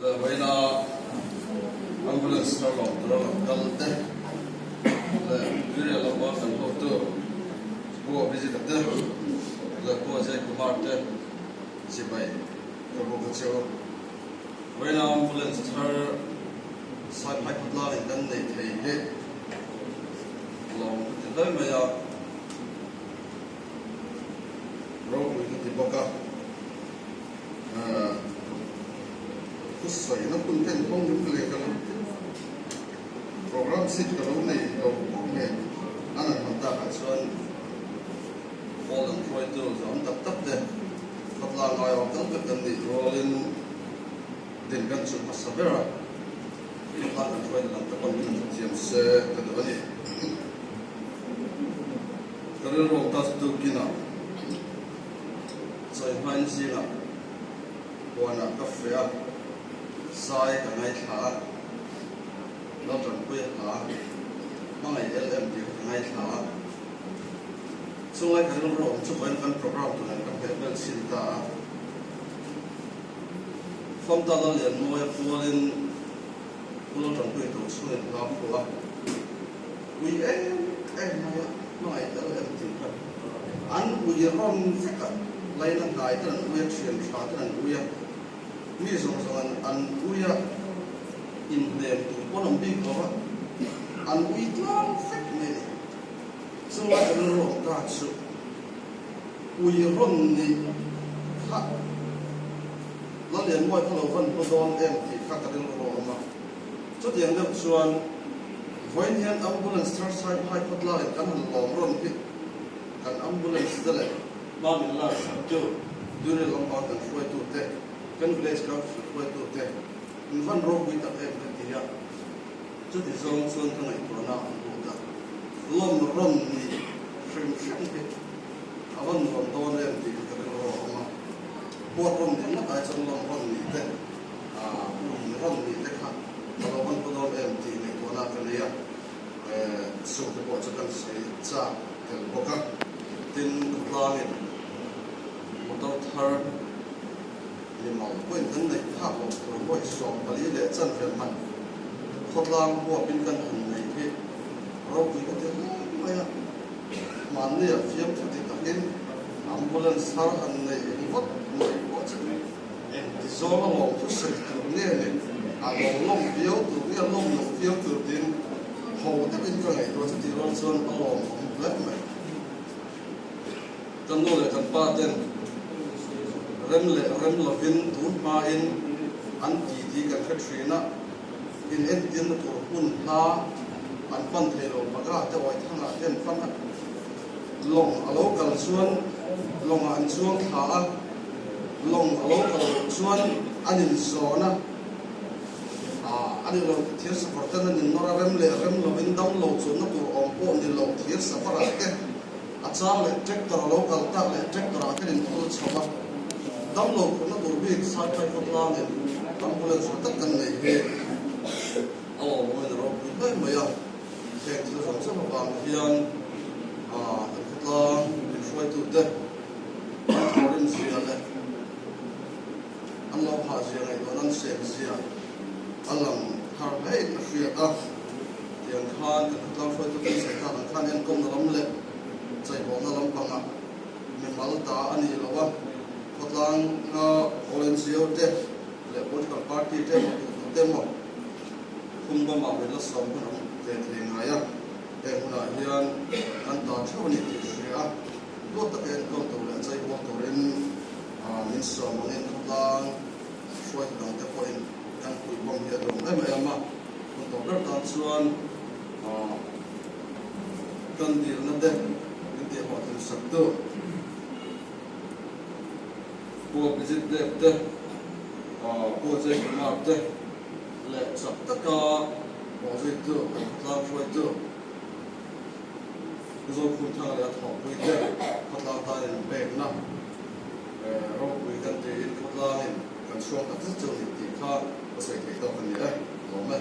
Vawiina ambulance thar lawm tura lo kal te leh Tuirial lama kan hotu Pu Abhijit-a te leh Pu Ajay Kumar te chibai ka buk a che u. Vawiina ambulance thar Saiphai khawtlangin kan nei thei hi lawm ka ti hle mai a. Ropui ka ti bawk a, thusawina hun ten kawng rim leh ka lo program sheet ka lo nei lo bawk nge an han hman takah chuan hall an hruaitu zawm tak tak te khawtlang ngai awm tam tak kan nih rualin din kan chu hmasa ber a, khawtlang kan hruaina lam te pawn min han hrethiam se ka duh a ni. Ka rilru awm ta chu tukinah Chawihmain zingah huanah ka feh a, zai ka ngaithla a, lo tanpui a hla, hmangaih el em tih kha ka ngaithla a. Chunglai ka rilru awm chu vawiin kan program tur nen ka hmeh bel chhin ta a. Famta Lallianmawia pualin Pu Laltanpuia tur chhungin hla phuah a. Ui em em mai a, hmangaih tel em tih kha an ui rawn vek a, laina hnai ten an ui a, thian tha ten an ui a, mi zawng zawng an an ui a, inhnem tur pawn an bik lo a, an ui tlang vek mai a ni. Chunglai ka rilru awm ta chu ui rawn nih kha Lalianmawi kha lo van hmu dawn em tih kha ka rilru awm a. Chutiang deuh chuan vawiin hian ambulance thar Saiphai khawtlaiin kan han lawm rawn hi kan ambulance te leh hma min lak sak tu Duril lampang kan hruaitu te, kan village council hruaitu te in van ropui tak em ka ti a, chuti zawng chuan ka ngaihtuahna an lut a, lawm rawn nih hrim hrim hi a va nuam dawn em tih ka rilru a awm a, huat rawn nih ngawt ai chuan lawm rawn nih te Ui rawn nih te kha ka lo van pu dawn em tih ngaihtuahna ka nei a, chung te pawh chu kan sawi chak tel bawk a. Tin, khawtlangin motor thar mimal pawhin kan neih phak loh tur vawi 14 leh chanve man khawtlang huapin kan han nei hi ropui ka ti hle mai a. Hmannia fiamthu ti takin ambulance thar han nei ringawt mai pawh chu Engti zawng a lawm thu sawi tur nge ni, a lo lawm viau tur nge a lawm lo viau tur tiin ho deuhin ka ngaihtuah chu tih rual chuan a lawm awm hle mai. Ka nu leh kan pa ten rem leh rem lovin tun hmain an titi kan hre thin a, in entirna tur hmun hla an pan thei lo Baga te Awithangah te an pan a, lawng a lo kal chuan lawngah an chuang thla a, Lawng a lo kal loh chuan an inzawn a, a ni lo thir safar ten an innawr a, rem leh rem lovin dam lo chuanna tur awm pawh ni lo thir safarah te a chang leh tractor a lo kal tak leh tractor ah ten inthul chho a, dam lo phurhna tur bik Saiphai khawtlangin ambulance tha tak kan nei hi a lawmawmin a ropui hle mai a, heng thil zawng zawng avang hian kan khawtlang inhruaitute An thawhrim zia leh an lo phah zia ngaihtuahna an seng zia a lang thar hlein a hriat a. Tiang khan kan khawtlang hruaitu kan sawi tak ang khan enkawlna lam leh chaihbawhna lampangah mimal ta a ni lo a, khawtlang all NGO te leh political party te emaw duh duh te emaw phungbamah min la sawm hun awm ve thei ngai a, heng hunah hian kan ta theuh a ni tih hria a. Duat taka enkawl tur leh chaibual turin min sawm angin khawtlang hruaitu dangte pawhin kan puihbawm hi a duam em em a. Hun tawp ber tan chuan kan dilna te min tihhlawhtlin sak tu Pu Abhijit Dev te, Pu Ajay Kumar te leh chak taka bawhzuitu kan khawtlang hruaitu Zokhum thang leh a thawhpui te khawtlang tan in pekna ropui kan tiin khawtlangin kan chhuang tak zet chu a ni tih kha ka sawi theih tawk a ni e. Lawm e.